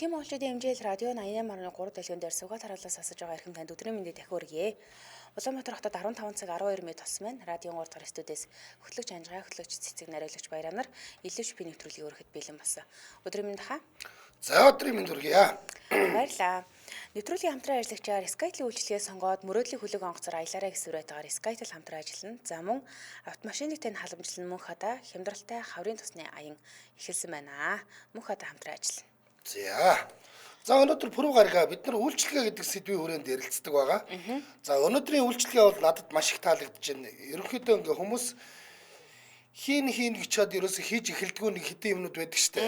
Дэлхийн монголчуудын хэмжээл радио 88.3 дэлгэн дээр сугаал харуулаас асаж байгаа эрхэм танд өдрийн мэндийг дахин хүргье. Улаанбаатар хотод 15 цаг 12 минут болсон байна. Радио 3 дахь студиэс хөтлөгч Анжгаа, хөтлөгч Цэцэг, нариулагч Баяранар, илүүш би нэвтрүүлгийг өргөхөд бэлэн болсон. Өдрийн мэнд хаа. За өдрийн мэнд хүргье. Баярлалаа. Нэвтрүүлгийн хамтран ажиллагчаар Skytel үйлчилгээ сонгоод мөрөөдлийн хүлэг онгоцоор аялаарай гэсэн уриатгаар Skytel хамтран ажиллана. За мөн автомашиныг тань халамжлан мөнх хада хямдралтай хаврын тусны аян эхэлсэн байна. Мөнх хада хамтран ажиллана. За. За өнөөдөр пүрэв гаргаа бид нар үйлчилгээ гэдэг сэдвийн хүрээнд ярилцдаг байгаа. За өнөөдрийн үйлчилгээ бол надад маш их таалагдж байна. Ерөнхийдөө ингээ хүмүүс хийн хийн гэж чад ерөөсө хийж эхэлдэггүй нэг хэдэн юмнууд байдаг штэ.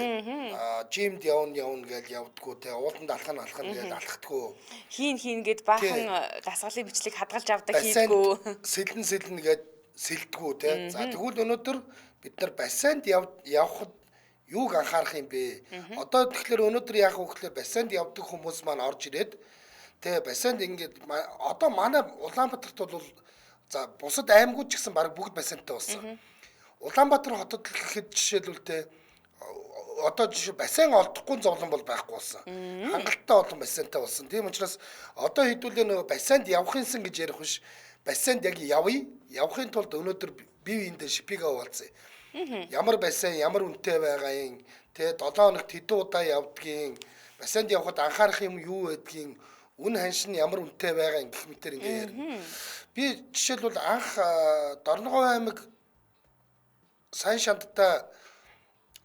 Аа жимд явна явна гэж явдггүй те ууланд алхах алхах гэж алхдаггүй. Хийн хийн гэд баахан дасгалын бичлэг хадгалж авдаг хийдгүү. Сэлэн сэлэн гэж сэлдгүү те. За тэгвэл өнөөдөр бид нар бассейнд явхад юуг анхаарах юм бэ? Одоо тэгэхээр өнөөдөр яах вэ гэхээр бассейнд явдаг хүмүүс маань орж ирээд тэ бассейнд ингээд одоо манай Улаанбаатарт бол за бусад аймагуд ч гэсэн баг бүгд бассейнтай болсон. Улаанбаатар хотод гэхэд жишээлбэл тэ одоо жишээ бассейн олдохгүй зовлон бол байхгүй болсон. Хангалттай олон бассейнтай болсон. Тийм учраас одоо хэдүүлээ нөгөө бассейнд явах юмсан гэж ярих биш. Бассейнд яг явъя. Явахын тулд өнөөдөр бие биендээ шипигээ хуваалцъя. Ямар бассейн ямар үнэтэй байгаа юм тэ 7 хоногт хэдэн удаа явдгийн бассейнд явхад анхаарах юм юу байдгийг үн ханш нь ямар үнэтэй байгаа юм гэх мэтэр ингээ ярина. Би жишээлбэл анх Дорногов аймаг Сайн шандтай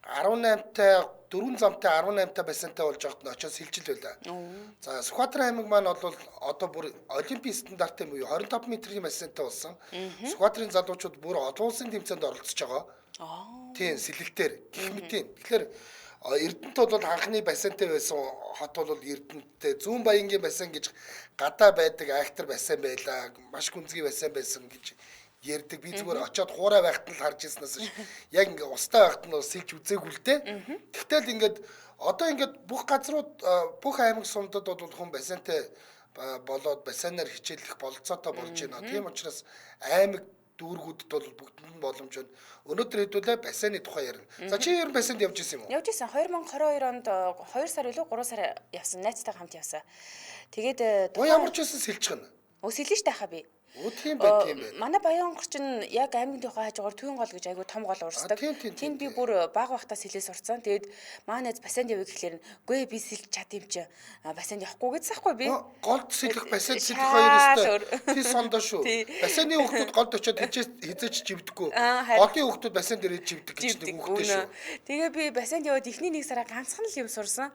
18-тай 4 замтай 18-тай бассейнтай болж байхад нь очиод сэлжил байлаа. За Сүхбаатар аймаг маань бол одоо бүр олимпийн стандартын буюу 25 метрийн бассейнтай болсон. Сүхбаатарын залуучууд бүр олон улсын тэмцээнд оролцож байгаа. Тийм сэлэлтээр гэх мэтийн. Тэгэхээр Эрдэнэт бол анхны бассейнтай байсан хот бол Эрдэнэттэй Зүүн Баянгийн бассейн гэж гадаа байдаг айхтар бассейн байлаа. Маш гүнзгий бассейн байсан гэж ярьдаг. Би зүгээр очиод хуурай байхад нь л харж ирснээс яг ингээ устай байхад нь сэлж үзээгүй л дээ. Тэгтэл ингээд одоо ингээд бүх газрууд бүх аймаг сумдад бол хүн бассейнтай болоод бассейнаар хичээллэх бололцоотой болж байна. Тийм учраас аймаг дүүргүүдэд бол бүгдэнд нь боломж байна. Өнөөдөр хэдүүлээ бассейны тухай ярина. За чи ер нь бассейнд явж исэн юм уу? Явж исэн. 2022 онд 2 сар илүү 3 сар явсан. Найзтайгаа хамт явсан. Тэгээд ямар ч байсан сэлчих нь. Сэлнэ штэ хаа би. Өө тийм байх тийм байх. Манай Баян онгор чинь яг аймгийн тухай хажуугаар Түүн гол гэж айгүй том гол урсдаг. Тийм би бүр баг багтаа сэлээ сурцсан. Тэгээд манай найз бассейнд явъя гэхлээр нь үгүй би сэлж чад юм чи. Бассейнд явахгүй гэсэн хгүй би. Голд сэлэх бассейнд сэлэх хоёр өстой. Тий сондоо шүү. Бассейны хүүхдүүд голд очиод хизээч живдэггүй. Голын хүүхдүүд бассейн дээр живдэг гэж нэг хүүхдээ шүү. Тэгээ би бассейнд яваад эхний нэг сараа ганцхан л юм сурсан.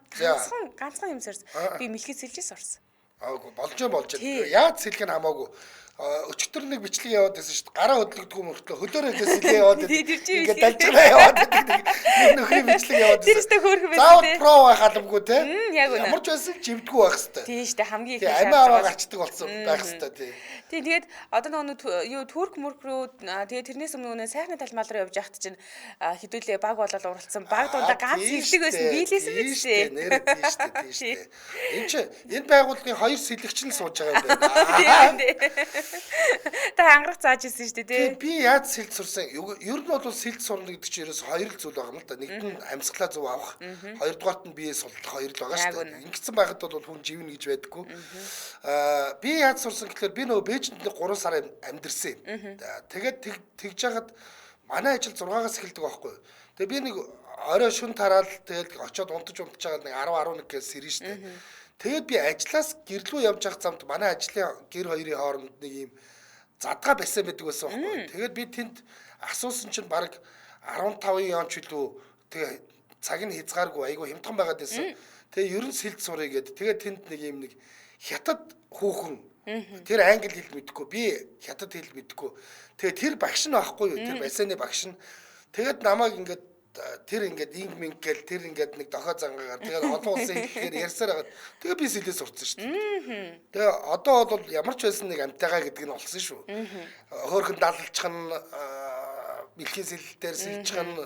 Ганцхан юм сурсан. Би мэлхий сэлж сурсан. Аагүй болж болж. Яаж сэлэх нь хамаагүй. Өчтөр нэг бичлэг яваад байсан шүү дээ. Гараа хөдлөгдгөө мөртлөө хөлөөрөө сэлээ яваад байдаг. Ингээд далжгаа яваад байдаг. Нэг нөхрийн бичлэг яваад байсан. Тэр өстө хөөрхөн байсан. Заавал про байх халамгүй те. Ямар ч байсан живдэггүй байх хэвээр. Тийм шүү дээ. Хамгийн их амиа аваа гарчдаг болсон байх хэвээр тий. Тийм тэгээд одоо нөгөө юу Турк мөрк рүү тэгээд тэрнээс өмнө нөгөө сайхны талмал руу явж байхад чинь хэдүүлээ баг болол уралдсан. Баг дундаа ганц сэлдэг байсан. Биелээсэн биз дээ. Нэр тийм шүү дээ. Тийм шүү дээ. Энд чи энэ байгууллагын хоёр сэлэгч нь сууж байгаа юм байна. Та ангарах зааж ирсэн шүү дээ тий. Би яаж сэлд сурсан? Ер нь бол сэлд сурна гэдэг чинь ерөөс хоёр л зүйл байгаа юм л да. Нэгд нь амьсгалаа зөв авах, хоёрдугаарт нь бие судлах хоёр л байгаа шүү дээ. Ингэсэн байхад бол хүн живнэ гэж байдаггүй. Би яаж сурсан гэхлээр би нөгөө Бээжинд 3 сар амьдэрсэн юм. Тэгээд тэгж жагаад манай ажил 6-аас эхэлдэг байхгүй юу. Тэгээ би нэг орой шүн тараал тэгэл очиод унтаж байгаа нэг 10 11 гэж сэрнэ шүү дээ. Тэгээд би ажлаас гэр рүү явж байгаа замд манай ажлын гэр хоёрын хооронд нэг юм задгаа бассейн байдаг байсан байхгүй. Тэгээд би тэнд асуусан чинь баг 15 он ч үлээ тэгээ цаг нь хязгааргүй айгүй хямдхан байгаад байсан. Тэгээ ер нь сэлд сурыг гээд тэгээд тэнд нэг юм нэг хятад хүүхэн тэр англи хэл мэдэхгүй би хятад хэл мэдэхгүй. Тэгээ тэр багш нь байхгүй юу? Тэр бассейны багш нь тэгээд намайг ингээд тэр ингээд инг минг гэл тэр ингээд нэг дохой зангаар тэгээд олон улсын хэлээр ярьсаар хагаад тэгээ би сэлээ сурцсан шүү дээ. Тэгээ одоо бол ямар ч байсан нэг амтайгаа гэдэг нь болсон шүү. Хөөхөн далалчих нь бэлгийн сэлэлтээр сэлчих нь.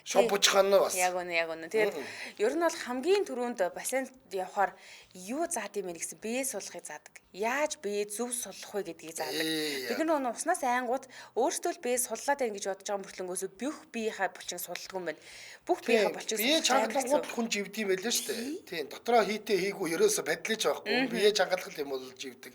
Шомпучих нь бас. Яг үнэ, яг үнэ. Тэгээд ер нь бол хамгийн түрүүнд бассейнд явхаар юу заад юм бэ гэсэн бие суллахыг заадаг. Яаж бие зөв суллах вэ гэдгийг заадаг. Бид нар нөгөө уснаас айнгууд өөрсдөө л бие суллаад байна гэж бодож байгаа мөртлөнгөөсөө бүх биеийнхаа булчин сулладаг юм байна. Бүх биеийнхаа булчин бие чангалангууд хүн живд юм байлээ шүү дээ. Тийм, дотроо хийтээ хийгүү ерөөсө бадлаж байхгүй. Бие чангалах юм бол живдэг.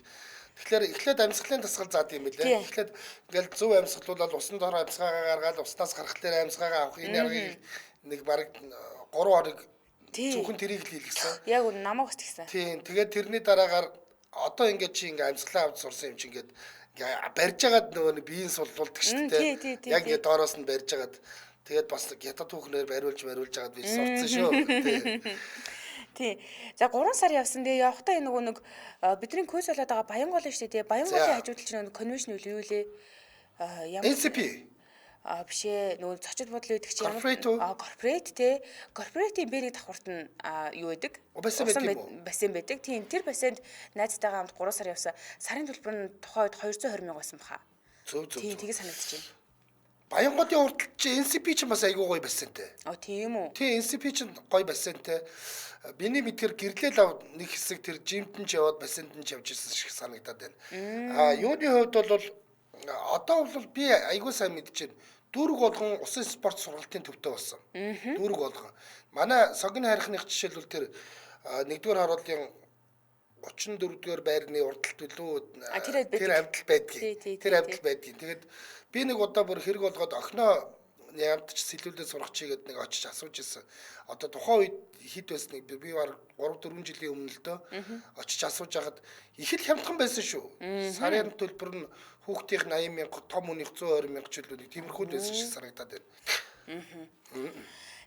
Тэгэхээр эхлээд амьсгалын дасгал заад юм билээ. Эхлээд ингээл зөв амьсгалуулаад усан дор амьсгаагаа гаргаад уснаас гарах дээр амьсгаагаа авах энэ аргыг нэг бараг 3 хоног зөвхөн тэрийг л хийлгэсэн. Яг үн намайг бас тэгсэн. Тийм. Тэгээд тэрний дараагаар одоо ингээд чи ингээд амьсгалаа авч сурсан юм чи ингээд барьж агаад нөгөө биеийн суллуулдаг шүү дээ. Яг ингээд доороос нь барьж агаад тэгээд бас хятад түүхнээр бариулж агаад би сурцсан шүү. Тийм. Тий. За 3 сар явсан. Тэгээ явахдаа энэ нөгөө нэг бидний курс болоод байгаа Баянголын шүү дээ. Баянголын хажууд чинь нөгөө конвеншн үл юу лээ? Ямар NCP биш ээ, нөгөө зочид буудлын гэдэг чинь ямар корпорейт те. Корпорейтын бэ нэг давхарт нь юу байдаг? Бассейн байдаг. Тийм, тэр бассейнд найзтайгаа хамт 3 сар явсан. Сарын төлбөр нь тухайн үед 220 мянга байсан баха. Зөв. Тийм, тэгээ санагдчихэв. Баянголын уртал чи NCP чинь бас айгүй гоё бассейнтэй. А тийм үү? Тийм, NCP чинь гоё бассейнтэй. Миний мэдхээр гэрлэл ав нэг хэсэг тэр жимтэн ч яваад бассейнд нь ч явж ирсэн шиг санагдаад байна. А юуны хувьд бол одоо бол би айгүй сайн мэдчихэв. Дүүрэг болгон усын спорт сургалтын төвтэй болсон. Дүүрэг болгон. Манай Согны хайрхных жишээлбэл тэр 1-р харуулын 34-р байрны урдталт билүү тэр авдал байдгийг. Тэр авдал байдгийг. Тэгээд би нэг удаа бүр хэрэг болгоод охиноо ямтч сэлүүлээ сурах чи гээд нэг очиж асууж ирсэн. Одоо тухайн үед хэд байсныг би баг 3-4 жилийн өмнө л дөө очиж асууж хахад их л хямдхан байсан шүү. Сарын төлбөр нь хүүхдийнх 80 мянга, том хүнийх 120 мянга ч үлээ тиймэрхүү байсан шиг санагдаад байна.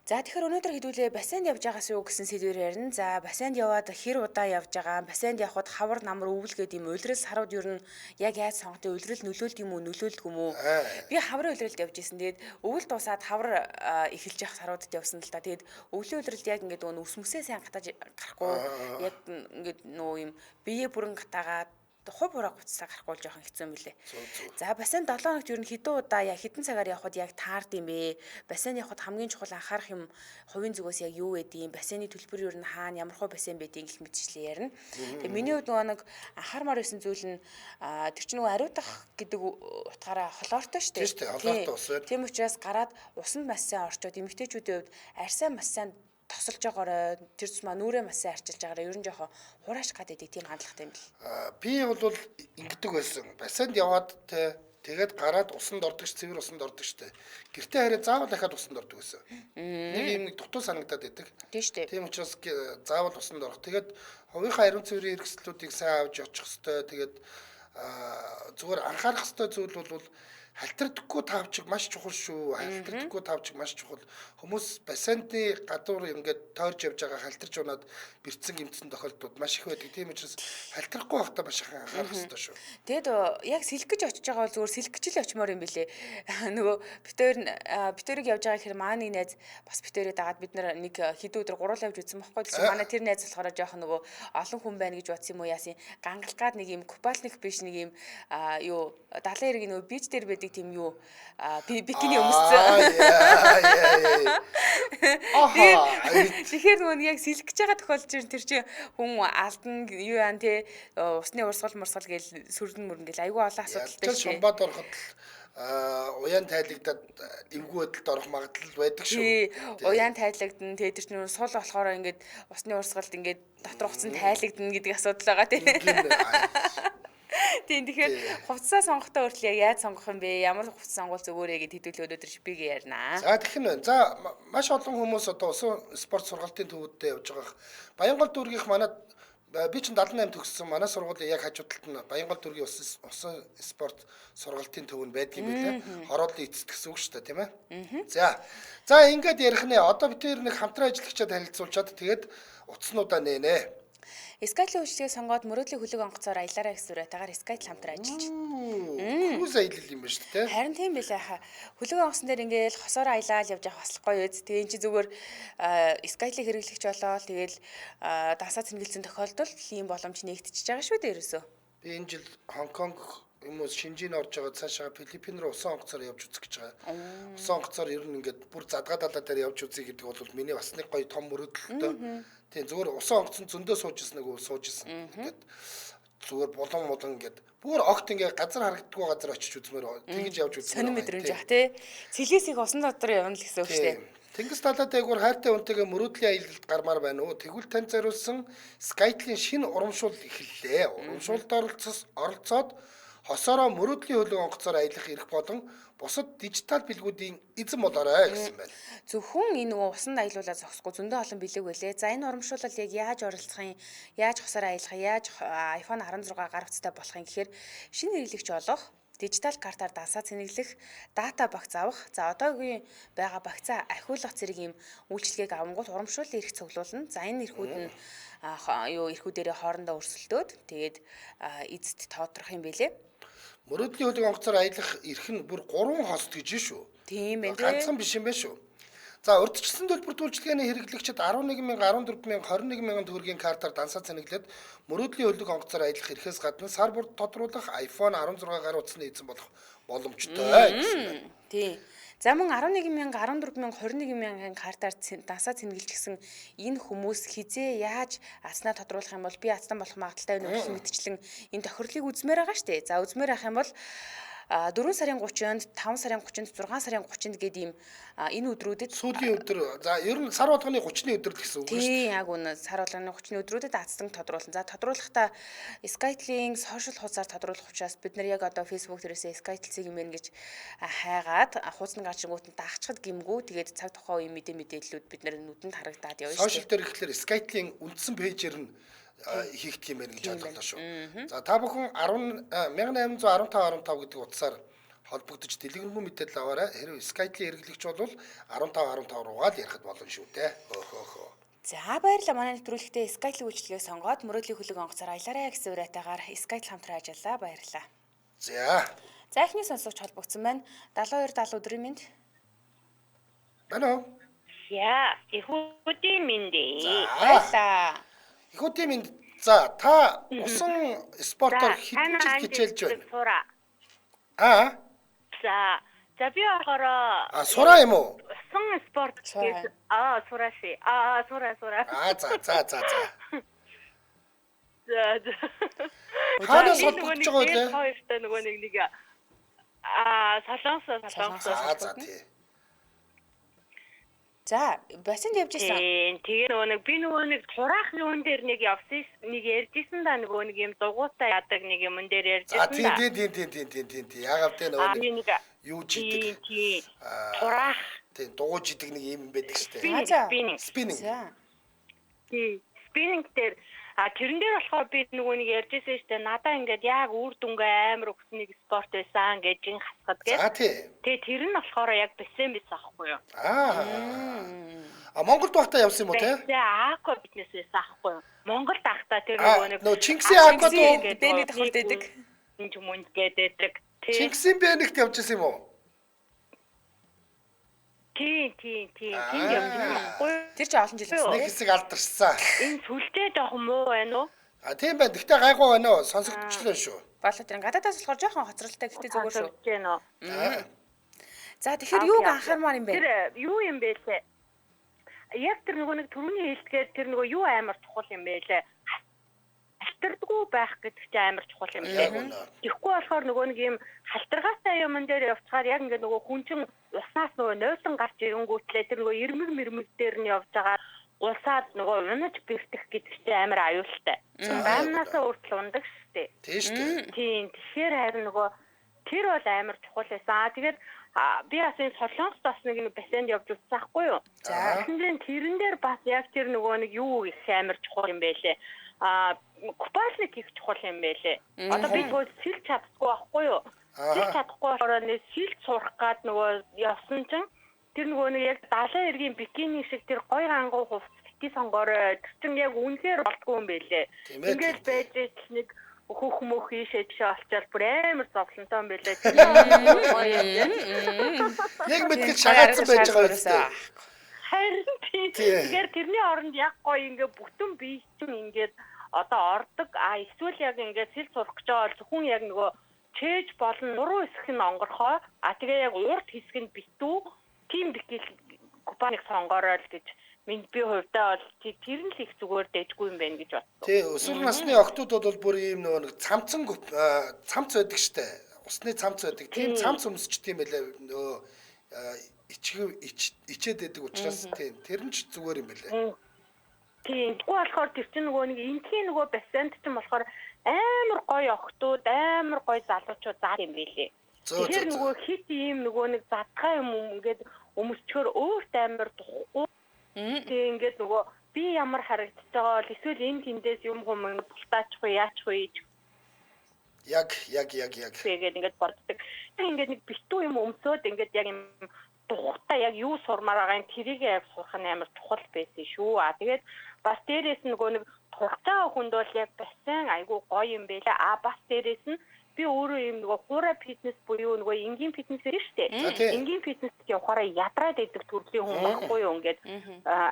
За тэгэхээр өнөөдөр хэдүүлээ бассейнд явж байгаас юу гэсэн сэдвээр ярина. За бассейнд яваад хэр удаа явж байгаа, бассейнд явхад хавар намар өвөл гэдэг юм улирал сарууд ер нь яг яаж сонгодог, улирал нөлөөлдөг юм уу, нөлөөлдөг юм уу? Би хаврын улиралд явж исэн. Тэгээд өвөл дуусаад хавар эхэлж явах саруудад явсан л та. Тэгээд өвлийн улиралд яг ингээд нөгөө үс мүсээ сайн гатаж гарахгүй, яг ингээд нөгөө юм бие бүрэн гатаагаад хувь хураа гуцсаа гарахгүй л жоохон хэцүү юм билээ. За бассейн 7 хоногт ер нь хэдэн удаа яг хэдэн цагаар явхад яг таард юм бэ? Бассейн явхад хамгийн чухал анхаарах юм хувийн зүгээс яг юу гэдэг юм? Бассейны төлбөр ер нь хаана ямар хуу бассейн байдгийг гэх мэтчлээ ярина. Тэгээ миний хувьд нөгөө нэг анхаармаар байсан зүйл нь тэр чинь нөгөө ариутгах гэдэг утгаараа холоортой шүү дээ. Тийм шүү дээ, холоортой ус байна. Тийм учраас гараад усанд маш сайн орчоод эмэгтэйчүүдийн хувьд арьсаа маш сайн тосолж байгаарай, тэр тусмаа нүрээ маш сайн арчилж байгаарай. Ер нь жоохон хурааш гад байдаг тийм хандлагатай юм бэл. Би бол ингэдэг байсан. Бассейнд яваад те тэгээд гараад усанд ордог ш, цэвэр усанд ордог штэ. Гэртээ хараа заавал дахиад усанд ордог байсан. Нэг юм нэг дутуу санагдаад байдаг. Тийм штэ. Тийм учраас заавал усанд орох. Тэгээд хувийнхаа ариун цэврийн хэрэгслүүдийг сайн авч очих хэвээр. Тэгээд зүгээр анхаарах хэвээр зүйл бол халтардаггүй тавчиг маш чухал шүү. Халтардаггүй тавчиг маш чухал. Хүмүүс бассейны гадуур ингээд тойрж явж байгаа халтарч унаад бэрцэн гэмтсэн тохиолдлууд маш их байдаг. Тийм учраас халтарахгүй байхдаа маш их анхаарах ёстой шүү. Тэгэд яг сэлэх гэж очиж байгаа бол зүгээр сэлэх гэж л очимоор юм билээ. Нөгөө битэрийг явж байгаа гэхээр манай нэг найз бас битэрээ дагаад бид нэг хэдэн өдөр гуруулаа явж үзсэн байхгүй. Тэгсэн манай тэр найз болохоор жоохон нөгөө олон хүн байна гэж бодсон юм уу яасан. Гангалах гад нэг юм купальник биш нэг юм юу далайн эргийн нөгөө бич дээр байдаг тийм юу бикини өмссөн. Тэгэхээр нөгөө яг сэлэх гэж байгаа тохиолдолд тэр чинь хүн алдан юу яан те усны урсгал мурсгал гээл сүрдэн мөрн гээл айгүй олон асуудалтай шүү. Шумбаад ороход уян тайлагдаад эвгүй байдалд орох магадлал байдаг шүү. Уян тайлагдана те тэр чинь сул болохоор ингээд усны урсгалд ингээд дотор хуцсан тайлагдана гэдэг асуудал байгаа те. Тийм, тэгэхээр хувцсаа сонгохдоо хүртэл яг яаж сонгох юм бэ? Ямар хувцас сонгуул зүгээрээ гэд хэдүүлээ өнөөдөр шипигээ ярина. За тэгэх нь байна. За маш олон хүмүүс одоо усан спорт сургалтын төвүүдэд явж байгаа. Баянгол дүүргийнх манай би чинь 78 төгссөн. Манай сургуулийн яг хажуу талд нь Баянгол дүүргийн усан спорт сургалтын төв нь байдаг юм билээ. Хорооллын эцэст гэсэн үг шүү дээ, тийм ээ. За. За ингээд ярих нэ. Одоо бид тэр нэг хамтран ажиллагчдад харилцуулчаад тэгээд утаснуудаа нээнэ. Скайтлын үйлчилгээг сонгоод мөрөөдлийн хөлөг онгоцоор аялаарай гэсэн үрэтэйгээр Скайтл хамтран ажиллаж байна. Круз аялал юм байна шүү дээ. Харин тийм байлаа хаа. Хөлөг онгоцон дээр ингээл хосоор аялал явж явах бас гоё үз. Тэгээ эн чи зүгээр Скайтлыг хэрэглэгч болоо тэгэл дасаа цэнгэлсэн тохиолдолд ийм боломж нэгтчихэж байгаа шүү дээ ерөөсөө. Би энэ жил Хонконг юм уу Шинжинд орж байгаа цаашаа Филиппин руу усан онгоцоор явж үзэх гэж байгаа. Усан онгоцоор ер нь ингээд бүр задгаа далаа дээр явж үзье гэдэг бол миний бас нэг гоё том мөрөөдөлтэй. Тийм зүгээр усан онгоцон зөндөө сууж исэн нэг сууж исэн. Ингээд зүгээр булан мулан ингээд бүр огт ингээд газар харагддаггүй газар очиж үзмээр тэгж явж үзмээр. Сонин мэдрэмж ах тий. Цэлээс их усан дотор явна л гэсэн үг шүү дээ. Тэнгис далай дээгүүр хайртай хүнтэйгээ мөрөөдлийн аялалд гармаар байна уу? Тэгвэл танд зориулсан Skytel-ийн шинэ урамшуул эхэллээ. Урамшуулд оролцоод хосоороо мөрөөдлийн хөлөг онгоцоор аялах эрх болон бусад дижитал бэлгүүдийн эзэн болоорой гэсэн байна. Зөвхөн энэ нөгөө усанд аялуулаа зогсохгүй зөндөө олон бэлэг байлээ. За энэ урамшуулал яг яаж оролцох юм, яаж хосоор аялах, яаж iPhone 16 гар утастай болох юм гэхээр шинэ хэрэглэгч олох, дижитал картаар дансаа цэнэглэх, дата багц авах, за одоогийн байгаа багцаа ахиулах зэрэг юм үйлчилгээг авангуут урамшууллын эрх цуглуулна. За энэ эрхүүд нь юу эрхүүдэрээ хоорондоо өрсөлдөөд тэгээд эзэд тоотрох юм бэлээ. Мөрөөдлийн хөлөг онгоцоор аялах эрх нь бүр 3 хост гэж шүү. Тийм ээ. Ганцхан биш юм байна шүү. За урьдчилсан төлбөр үйлчилгээний хэрэглэгчид 11 мянга, 14 мянга, 21 мянган төгрөгийн картаар дансаа цэнэглээд мөрөөдлийн хөлөг онгоцоор аялах эрхээс гадна сар бүр тодруулах iPhone 16 гар утасны эзэн болох боломжтой гэсэн байна. Тийм. За мөн 11 мянга, 14 мянга, 21 мянган картаар дансаа цэнгэлжсэн энэ хүмүүс хизээ яаж аснаа тодруулах юм бол би ацтан болох магадaltaй байна гэх мэтчлэн энэ тохирлыг үзмээр байгаа штэ. За үзмээр ах юм бол 4 сарын 30-нд, 5 сарын 30-нд, 6 сарын 30-нд гээд ийм энэ өдрүүдэд сүүлийн өдөр, за ер нь сар болгоны 30-ны өдөр л гэсэн үг шүү дээ. Тийм, яг үнэ сар болгоны 30-ны өдрүүдэд азтан тодруулна. За тодруулахдаа Skytel-ийн сошиал хуудасаар тодруулах учраас бид нар яг одоо Facebook дээрээсээ Skytel-ийг юм байна гэж хайгаад хуудас нь гарч ирэнгүүт нь дагчхад гимгүү тэгээд цаг тухайн үеийн мэдээллүүд бид нар нүдэнд харагдаад явна шүү дээ. Сошиал дээр ихлээр Skytel-ийн үндсэн пэйжээр нь хийгдэх юм байна гэж ойлголоо шүү. За та бүхэн 1815 15 гэдэг утсаар холбогдож дэлгэрэнгүй мэдээлэл аваарай. Хэрвээ Skytel-ийн хэрэглэгч бол 15 15 руугаа л ярихад болно шүү дээ. Хөөхөөхөө. За баярлалаа. Манай нэвтрүүлэгтээ Skytel үйлчилгээг сонгоод мөрөөдлийн хөлөг онгоцоор аялаарай гэсэн уриатайгаар Skytel хамтран ажиллаа. Баярлалаа. За. За эхний сонсогч холбогдсон байна. 72 70 өдрийн мэнд. Байна уу? За, эхүүдийн мэнд. Баярлалаа. Эхүүдийн мэнд. За та усан спортоор хэдэн жил хичээлж байна? Сураа. Аа. За. За би болохоор сураа юм уу? Усан спорт гэж сураа ши. Сураа. За за. За. За. Хаанаас холбогдож байгаа вэ? Хоёртой нөгөө нэг Солонгос. За тий. За, бассейнд явж исэн. Тэгээ нөгөө нэг би нөгөө нэг тураах юун дээр нэг явсан, нэг ярьжсэн да нөгөө нэг юм дугуйтай яадаг нэг юмн дээр ярьжсэн да. Тийм. Яагаад вэ нөгөө нэг юу жидэг? Тийм. Тураах. Тийм, дугуй жидэг нэг юм байдаг шүү дээ. Спиннинг. Спиннинг. Тийм. Спиннинг дээр тэрэн дээр болохоор би нөгөө нэг ярьжсэн шүү дээ. Надаа ингээд яг үр дүнгээ амар өгсөн нэг спорт байсан гэж ин хасгад гээд. За тий. Тэгээ тэр нь болохоор яг бассейн байсан аахгүй юу? Монголд байхдаа явсан юм уу те? Тэгээ аква фитнес байсан аахгүй юу? Монголд байхдаа тэр нөгөө нэг нөгөө Чингисийн аква дуу бэний давхарт байдаг. Энэ юм гэдэг. Чингисийн бэнэгт явж исэн юм уу? Тийм. Тэнд явж байсан байхгүй юу? Тэр чинь олон жил болсон. Нэг хэсэг алдаршсан. Энэ сүлжээ жоохон муу байна уу? Тийм байна. Гэхдээ гайгүй байна уу? Сонсогдчихлоо шүү. Болоо тэр гадаадаас болохоор жоохон хоцролтой гэхдээ зүгээр шүү. За тэгэхээр юуг анхаармаар юм бэ? Тэр юу юм бэ лээ? Яг тэр нөгөө нэг түрүүний хэлдгээр тэр нөгөө юу амар чухал юм бэ лээ? Халтардгүй байх гэдэг чинь амар чухал юм лээ. Тэгэхгүй болохоор нөгөө нэг юм халтаргаатай юмн дээр явцгаар яг ингээ нөгөө хүн чинь уснаас нөгөө нойлон гарч ирэнгүүтлээ тэр нөгөө ирмэг мэрмэг дээр нь явж байгаа гулсаад нөгөө унаж бэртэх гэдэг чинь амар аюултай. Баймнаасаа хүртэл ундаг шүү дээ. Тийм шүү дээ. Тийм. Тэгэхээр харин нөгөө тэр бол амар чухал байсан. Тэгээд би бас энэ Солонгост бас нэг бассейнд явж үзсэн байхгүй юу? За. Тэгсэн тэрэн дээр бас яг тэр нөгөө нэг юу их амар чухал юм бэ лээ. Купальник их чухал юм байлээ. Одоо би тэгвэл сэлж чаддаггүй байхгүй юу? Сэлж чадахгүй болохоор нэ сэлж сурах гад нөгөө явсан чинь тэр нөгөө нэг яг далайн эргийн бикини шиг тэр гоё рангуу хувцас бити сонгоорой. Тэр чинь яг үнэхээр болдгоо юм байлээ. Ингээл байж итл нэг хөх мөх ийшээ тийшээ олчоод бүр амар зовлонтой юм байлээ. Яг мэдгэл шагаацсан байж байгаа үстэй. Харин тийм. Тэгэхээр тэрний оронд яг гоё ингээ бүтэн бие чинь ингээд одоо ордог. Эсвэл яг ингээд сэл сурах гэж байгаа бол зөвхөн яг нөгөө чээж болон нуруу хэсэг нь онгорхой. А тэгээ яг урд хэсэг нь битүү. Тийм бикил купальник сонгоорой л гэж би хувьдаа бол тэр нь л их зүгээр дэжгүй юм байна гэж бодсон. Тий, өсвөр насны охтууд бол бүр ийм нөгөө нэг цамцан цамц байдаг штэ. Усны цамц байдаг. Тийм цамц өмсчт юм байлаа нөгөө ичээд байдаг учраас тийм тэр нь ч зүгээр юм байлаа. Тийм. Тэгвэл болохоор тэр чинь нөгөө нэг энтхийн нөгөө бассейнд чинь болохоор амар гоё охтууд, амар гоё залуучууд заа юм байлээ. Тэгэхээр нөгөө хит ийм нөгөө нэг задгай юм ингээд өмсчхөр өөрт амар тухгүй. Тэгээ ингээд нөгөө би ямар харагдаж байгаа бол эсвэл энэ тэндээс юм хум ингээд бултаачих уу яачих уу гэж Яг. Тэгээд ингээд боддог. Тэг ингээд нэг битүү юм өмсөөд ингээд яг юм тухтай яг юу сурмаар байгаа юм тэрийг яг сурах нь амар чухал байсан шүү. А тэгээд бас дээрээс нь нөгөө нэг турах байгаа хүнд бол яг бассейн айгүй гоё юм байлаа. А бас дээрээс нь би өөрөө юм нөгөө хуурай фитнес буюу нөгөө энгийн фитнес гэдэг шүү дээ. Энгийн фитнест явахаараа ядраад идэх төрлийн хүн байхгүй юу ингээд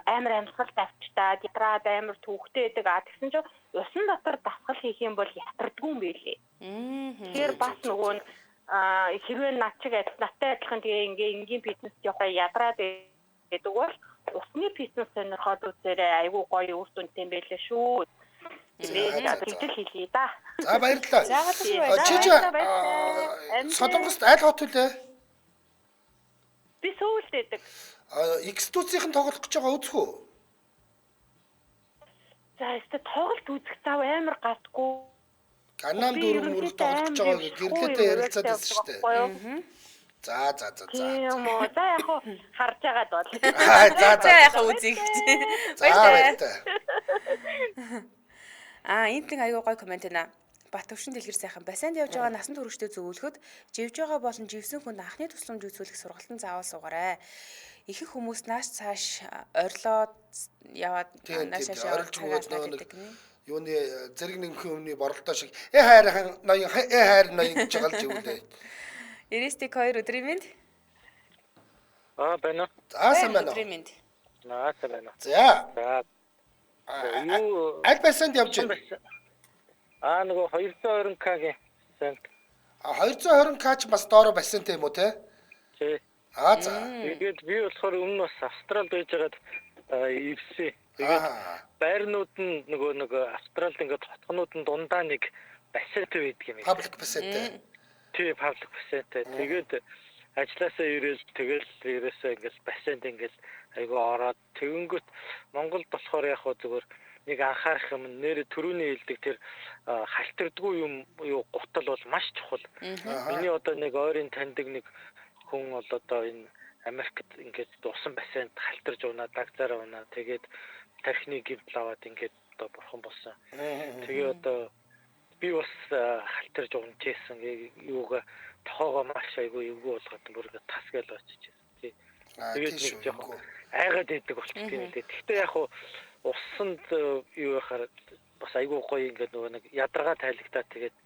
амар амьсгал тавьчтаад ядраад амар түүхтэй идэг. А тэгсэн чинь усан дотор дасгал хийх юм бол ятардгүй юм байлээ. Тэгэхээр бас нөгөө хэрвээ над чиг надтай адилхан тэгээ ингээ энгийн фитнест явахаараа ядраад идэг бол усны фитнес сонирхоод үзээрэй айгүй гоё үр дүнтэй юм байлээ шүү. Тэгээд хэлье да. За баярлалаа. За баярлалаа. Чи Солонгост аль хот үлээ? Би Сөүлд байдаг. X2-ийн тоглох гэж байгаа үзэх үү? За өстө тоглолт үзэх зав амар гардггүй. Ганам дөрөв мөрөг тоглох гэж байгаа гэрлээтэй ярилцаад байсан шүү дээ. За. Тийм үү. За яг хуу харж байгаад бол. За яг хуу үзье гэж. Баярлалаа. Аа энд нэг аюу гой коммент байна. Бат төвшин дэлгэр сайхан бассейнд явж байгаа насан туршдаа зөвлөхөд живж байгаа болон живсэн хүнд анхны тусламж үзүүлэх сургалтын заавал суугаарай. Ихэнх хүмүүс нааш цааш орилоод яваад нааш цааш орилж өгөөд нөгөө нэг юуны зэрэг нэмхэн өмнө боролдоо шиг хайрхан ноён хайр ноён гэж байгаа л живүүлээ. 91 2 өдрийн мэнд. Аа байна. За сайн байна. Өдрийн мэнд. Аа сайн байна. За. За. Юу аль бассейнд явж байна? Аа нөгөө 220К-гийн бассейнд. А 220К ч бас доороо бассейнтэй юм уу те? Тий. Аа за. Тэгээд би болохоор өмнө бас Австралид байжгаад ирсэн. Тэгээд байрнууд нь нөгөө нэг Австралид ингээд хотгонууд нь дундаа нэг бассейнтэй байдаг юм. Паблик бассейнтэй. Тий, паблик бассейнтэй. Тэгээд ажилласаа ирээл тэгэл ерөөсөө ингээд бассейнд ингээд айгүй ороод тэгэнгүүт Монголд болохоор яг хөө зүгээр нэг анхаарах юм нэр төрөүний хэлдэг тэр халтардгүй юм юу гутал бол маш чухал. Миний одоо нэг ойрын таньдаг нэг хүн бол одоо энэ Америкт ингээд усан бассейнд халтарж унаа, дагзаараа унаа. Тэгээд тархины гэмтэл аваад ингээд одоо бурхан болсон. Тэгээ одоо би бас халтарж унжсэн юугаа тохоогоо маш айгүй эвгүй болгоод бүр ингээд тас гээл очиж байсан. Тий. Тэгээд нэг жоохон айгаад идэг болчихсон юм лээ. Гэхдээ яг хуу усанд юу яхаар бас айгүй гоё ингээд нөгөө нэг ядаргаа тайлагдаа тэгээд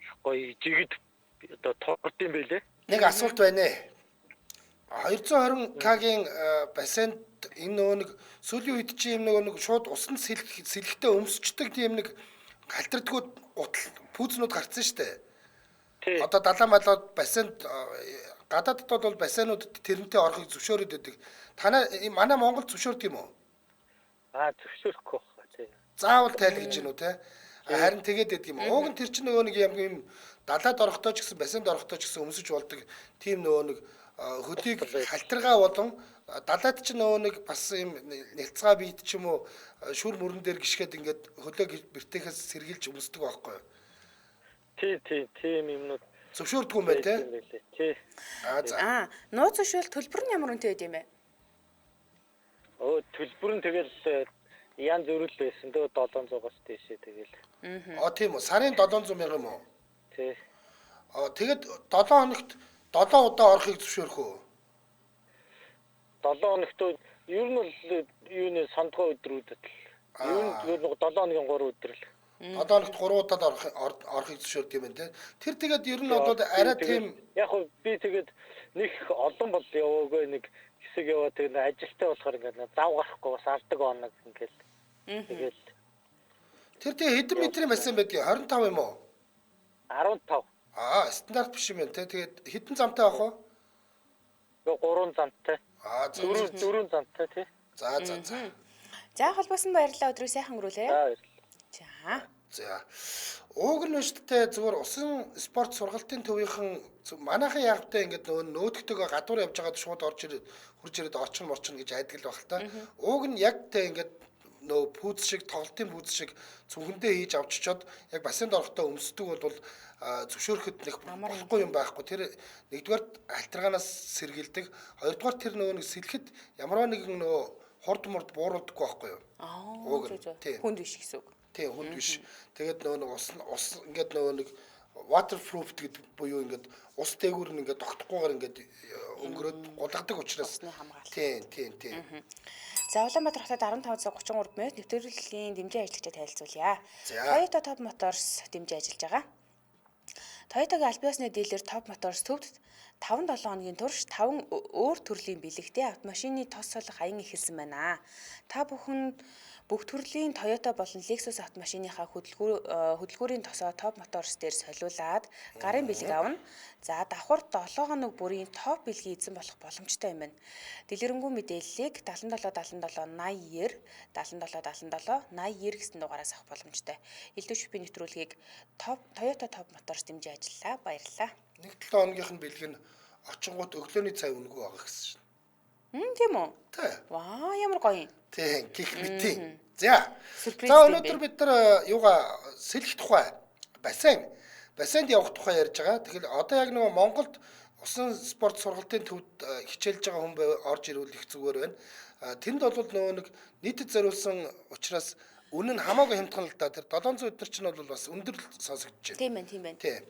их гоё жигд одоо торд юм байлээ. Нэг асуулт байна. 220К-гийн бассейнд энэ нөгөө нэг сүүлийн үед чи юм нөгөө нэг шууд усанд сэлэхтэй өмсчдөг тийм нэг халтардгуу гутал пүүзнүүд гарцсан шүү дээ. Одоо далаа малаад бассейнд гадаадд бол бассейнуудад тэрнтэй орохыг зөвшөөрöd байдаг. Танай манай Монгол зөвшөөрдөг юм уу? Аа зөвшөөрөхгүй байна тий. Заавал тайл гэж гинүү те. Харин тэгээд байдаг юм. Ууг нь тэр чинь нөгөө нэг юм далаад орохдоо ч гэсэн бассейнд орохдоо ч гэсэн өмсөж болдог тийм нөгөө нэг хөлийг халтаргаа болон далаад ч нөгөө нэг бас юм нялцгаа биет ч юм уу шүр мөрөн дээр гიშгээд ингээд хөлөө бэртээхээс сэргийлж өмсдөг байхгүй юу? Тий, тий, тийм юмнууд зөвшөөрдөг юм байна те. Тий. Аа за. Аа, нууц зөвшөөрөл төлбөр нь ямар үнэтэй байд юм бэ? Өө төлбөр нь тэгэл янз бүр л байсан дөө 700-аас дээшээ тэгэл. Аа тийм үү. Сарын 700 мянга юм уу? Тий. Аа тэгэд 7 хоногт 7 удаа орохыг зөвшөөрөх үү? 7 хоногт ер нь бол юуны сандгой өдрүүдэд л. Ер нь зүгээр нэг 7 хоногийн 3 өдөр л. 7 хоногт 3 удаад орохыг зөвшөөрдөг юм байна те. Тэр тэгээд ер нь бол арай тийм яг хөө би тэгээд нэг олон бол яваагүй нэг хэсэг яваа тэгээд ажилтай болохоор ингээд зав гарахгүй бас алдаг оног ингээд тэгэл тэр тэгээ хэдэн метрийн бассейн байдгийг 25 юм уу? 15. Аа, стандарт биш юм байна те. Тэгээд хэдэн замтай авах вэ? 3 замтай. Аа, за. 4 замтай тий. За, за, за. За холбоосон баярлалаа. Өдрийг сайхан өнгөрүүлээ. За баярлалаа. За. За. Ууг нь штэ зүгээр усан спорт сургалтын төвийнхэн манайхан яавтай ингээд нөгөө нөөдөгтэйгөө гадуур явж байгаад шууд орж ирээд хурж ирээд орчин морчин гэж айдаг л баг л та. Ууг нь яг тэ ингээд нөгөө пүүз шиг тоглолтын пүүз шиг цүнхэндээ хийж авчичоод яг бассейнд орохдоо өмсдөг бол зөвшөөрөхөд нэг болохгүй юм байхгүй. Тэр нэгдүгээр алтаргаанаас сэргийлдэг. Хоёрдугаар тэр нөгөө нэг сэлэхэд ямар нэгэн нөгөө хурд мурд бууруулдаггүй байхгүй юу? Аа. Хүнд биш гэсэн үг. Тийм, хүнд биш. Тэгээд нөгөө нэг ус ингээд нөгөө нэг waterproof гэдэг буюу ингээд ус дээгүүр нь ингээд тогтохгүйгээр ингээд өнгөрөөд гулгадаг учраас тийм, тийм, тийм. За Улаанбаатар хотод 15 цаг 33 минут нэвтрүүлгийн дэмжин ажиллагчид танилцуулъя. Toyota Top Motors дэмжин ажиллаж байгаа. Toyota-гийн аль биесны дилер Top Motors төвд 5-7 хоногийн турш 5 өөр төрлийн бэлэгтэй автомашины тос солих аян эхэлсэн байна. Та бүхэн бүх төрлийн Toyota болон Lexus автомашиныхаа хөдөлгүүрийн тосоо Top Motors дээр солиулаад гарын бэлэг авна. За давхар 7 хоног бүрийн топ бэлгийн эзэн болох боломжтой юм байна. Дэлгэрэнгүй мэдээллийг 77 77 80 90 77 77 89 гэсэн дугаараас авах боломжтой. Элдв шүпийн нэвтрүүлгийг Toyota Top Motors дэмжин ажиллалаа. Баярлалаа. Нэг 7 хоногийнх нь бэлэг нь очингууд өглөөний цай үнэгүй байгаа гэсэн шин. Тийм үү? Тий. Ваа, ямар гоё юм. Тийм, гих мэтийн. За. За өнөөдөр бид нар юугаа сэлэх тухай бассейн бассейнд явах тухай ярьж байгаа. Тэгэхээр одоо яг нөгөө Монголд усан спорт сургалтын төвд хичээлж байгаа хүн орж ирвэл их зүгээр байна. Тэнд бол нөгөө нэг нийтэд зориулсан учраас үнэ нь хамаагүй хямдхан л да. Тэр 700 өдр чинь бол бас өндөр сонсогдож байна. Тийм байна, тийм байна. Тийм.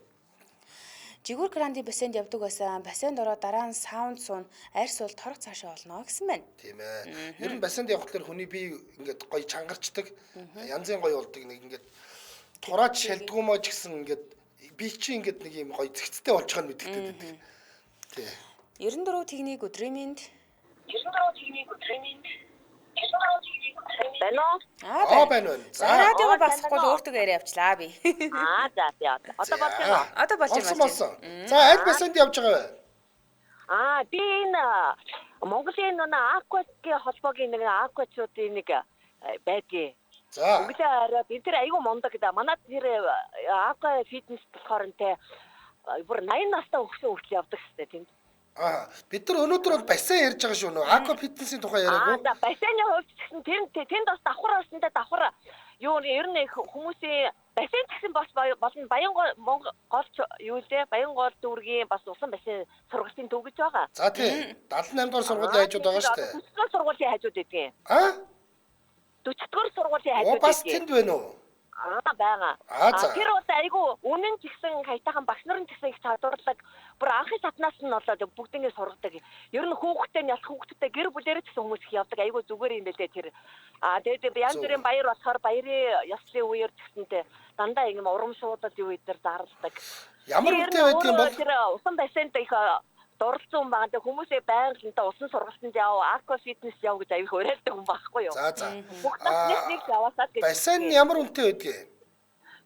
Жигүүр Гранди бассейнд явдаг байсан. Бассейнд ороод дараа нь саунд суун, арьс уул торох цаашаа олно гэсэн байна. Тийм ээ. Ер нь бассейнд явхлаар хүний бие ингээд гоё чангарчдаг, янзын гоё болдог, нэг ингээд тураач шалдгүй маа ч гэсэн ингээд би чи ингээд нэг юм гоё зэгцтэй болж байгаа нь мэдэгдээд байдаг. Тийм. 94 техник өдрийн мэнд. 94 техник өдрийн мэнд. 94 техник өдрийн мэнд. Байна уу? Аа, байна байна. За, радиого басахгүй л өөртөө яриа явчлаа би. Аа, за, за. Одоо болж байна уу? Одоо болж байна. Болсон. За, аль бассейнд явж байгаа вэ? Аа, би энэ Монголын нэг Аквагийн холбоогийн нэг аквачуудын нэг байдгийг. За. Өглөө оройд энэ тэр айгүй мундаг да. Манай тэр Аква фитнес болохоор нэ бүр 80 настай өгсөн хүртэл явдаг хэвчээ тэнд. Аа, бид нар өнөөдөр бол бассейн ярьж байгаа шүү нөө. Аква фитнесийн тухай яриаггүй. Аа, за бассейны хувьд ч гэсэн тэнд бас давхар бассейнтай давхар юу ер нь хүмүүсийн бассейн гэсэн бас болно. Баян гол юу лээ? Баян гол дүүргийн бас усан бассейн сургалтын төв гэж байгаа. За тий. 78 дугаар сургуулийн хажууд байгаа шүү дээ. 40 дугаар сургуулийн хажууд байдгийн. Аа? 40 дугаар сургуулийн хажууд байдгийн. Бас тэнд байна уу? Аа, байгаа. Тэр бол айгүй үнэн ч гэсэн хайтайхан багш нар нь ч гэсэн их чадварлаг. Бүр анхын шатнаас нь болоод бүгднийг сургадаг. Ер нь хүүхдтэй нь ялах хүүхдтэй гэр бүлээрээ ч гэсэн хүмүүс их явдаг. Айгүй зүгээр юм байлээ тэр. Аа, тэгээд янз бүрийн баяр болохоор баярын ёслолын үеэр ч гэсэнтэй дандаа юм урамшуулал юу эдэр зарладаг. Ямар үнэтэй байдаг юм бол тэр усан бассейнт их дурлцсан хүн байгаа. Тэгээ хүмүүсээ байнга л энэ усан сургалтанд яв, аква фитнес яв гэж аяг уриалдаг хүн байхгүй юу? За за. Бүх насных нэг яваасаад гэж. Бассейн ямар үнэтэй байдгийг?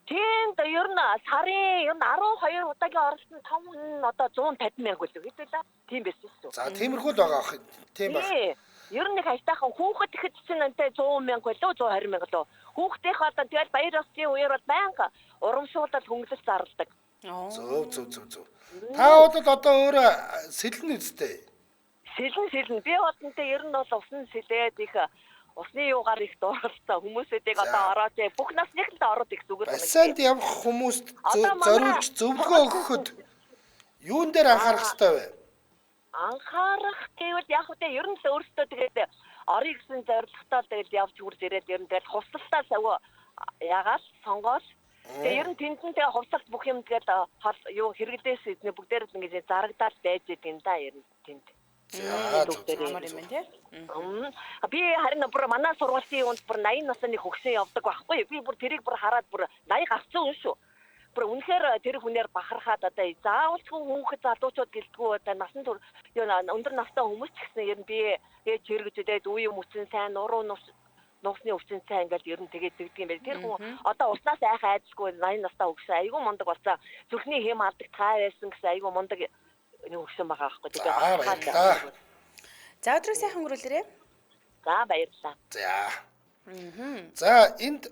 Тэнд ер нь сарын ер нь 12 удаагийн оролт нь том хүн одоо 150 мянга үлээ гэдэг лээ. Тийм байсан шүү. За тиймэрхүү л байгаа ах. Тийм баг. Ер нь нэг хайтайхан хүүхэд ихэд чинь энтэй 100 мянга лөө 120 мянга лөө. Хүүхдийнхээ одоо тэгэл баяр ёслолын үеэр бол байнга урамшуулал хөнгөлөлт зарладаг. Зөв зөв зөв зөв. Та бол одоо өөрөө сэлнэ үстэй. Сэлнэ. Би бол энтэй ер нь бол усан сэлээд их усны юугаар их дурлалцаа хүмүүсүүдийг одоо ороод бүх насных л ороод их зүгээр. Бассейнд явах хүмүүст зориулж зөвлөгөө өгөхөд юун дээр анхаарах ёстой вэ? Анхаарах гэвэл яг үгүй ер нь л өөрсдөө тэгээд орё гэсэн зорилготой л тэгэл явж хүрж ирээд ер нь тэгэл хувцалтаа савгүй ягаал сонгоол. Тэгээ ер нь тэнд нь тэгээ хувцалт бүх юм тэгэл юу хэрэглээс эднэ бүгдээр л ингэж зарагдаал байж идэв да ер нь тэнд. За амар юм байна тий. Би харин бүр манай сургуулийн юунд бүр 80 насны хөгсөн явдаг байхгүй. Би бүр тэрийг бүр хараад бүр 80 гарсан хүн шүү. Бүр үнэхээр тэр хүнээр бахархаад одоо заавал ч хүүхэд залуучууд гэлтгүү одоо насан турш юу өндөр настай хүмүүс ч гэсэн ер нь би ээж хэрэгжүүлээд үе юм үтсэн сайн нуруу нус Нууцны өвчин цай ингээл ер нь тэгээд тэгдэг юм байна. Тэр хүн одоо уснаас айх айдасгүй 80 настай өгсөн. Айгүй мундаг болсон. Зүрхний хэм алдаг цай байсан гэсэн айгүй мундаг нэг өгсөн байгаа байхгүй. Тэгээд баярлалаа. За өдрийг сайхан өнгөрүүлээрэй. За баярлалаа. За. За энд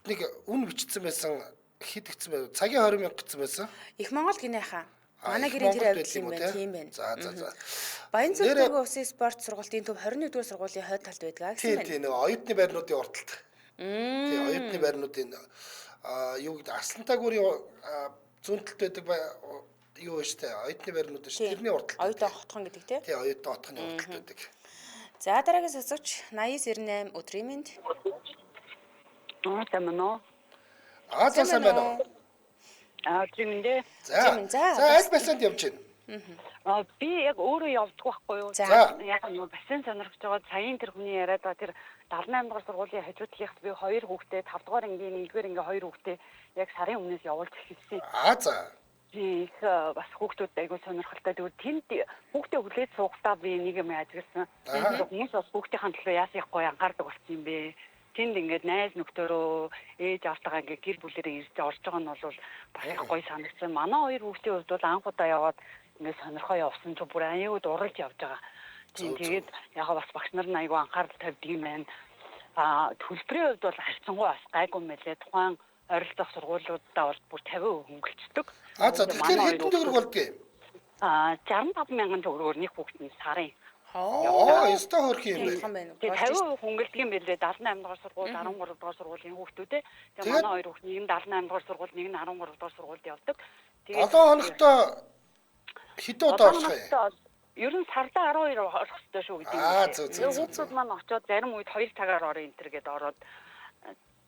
нэг үн бичсэн байсан хэд гэсэн байв? Цагийн 20 мянга гэсэн байсан. Их Монгол гинэ хаа. Манай гэрийн тэр авилсан юм байна. Тийм байна. За за за. Баян-Зүрх усын спорт сургалтын төв 21-р сургуулийн хойд талд байдаг гэсэн байна. Тийм тийм нэг оюутны байрнуудын урталт. Тийм оюутны байрнуудын юу гэдэг Арслантай гүрийн зүүн талд байдаг юу вэ штэ оюутны байрнууд шүү. Тэрний урталт. Оюутан хотхон гэдэг тийм. Тийм оюутан хотхоны урталт байдаг. За дараагийн сонсогч 8998 өдрийн мэнд. Аа сайн уу? Аа за сайн байна уу? Аа өдрийн мэнд. За. За аль бассейнд явж байна? Аа би яг өөрөө явдаг байхгүй юу? За. Яг нөгөө бассейн сонирхож байгаа саяын тэр хүний яриад байгаа тэр 78 дугаар сургуулийн хажуу талынхад би 2 хүүхдээ 5 дугаар ангийн 1-р ангийн 2 хүүхдээ яг сарын өмнөөс явуулж эхэлсэн. Аа за. Их бас хүүхдүүд айгүй сонирхолтой. Тэгвэл тэнд хүүхдээ хүлээж суухдаа би нэг юм ажигласан. Хүмүүс бас хүүхдийн төлөө яасан их гоё анхаардаг болсон юм бэ. Тэнд ингээд найз нөхдөөрөө ээж аавтайгаа ингээд гэр бүлээрээ ирж орж байгаа нь бол бас их гоё санагдсан. Манай хоёр хүүхдийн хувьд бол анх удаа яваад ингээд сонирхоо явсан чинь бүр аюу дурлж явж байгаа. Тийм тэгээд яг бас багш нар нь айгүй анхаарал тавьдаг юм байна. Аа төлбөрийн хувьд бол харьцангуй бас гайгүй мэлээ. Тухайн ойролцоох сургуулиудаа бол бүр 50% хөнгөлцдөг. А за тэгэхээр хэдэн төгрөг болдгийг? Аа 65 мянган төгрөгөөр нэг хүүхэд нь сарын. Оо, ёстой хөөрхөн юм байна. Тэгээ 50% хөнгөлдөг юм билээ. 78 дугаар сургууль, 13 дугаар сургуулийн хүүхдүүд ээ. Тэгээ манай хоёр хүүхд нэг нь 78 дугаар сургууль, нэг нь 13 дугаар сургуульд явдаг. Тэгээ 7 хоногт хэдэн удаа орох юм? Ер нь сардаа 12 орох ёстой шүү гэдэг юм. Аа зөв зөв. Хүүхдүүд маань очиод зарим үед 2 цагаар орё энэ төр гэдээ ороод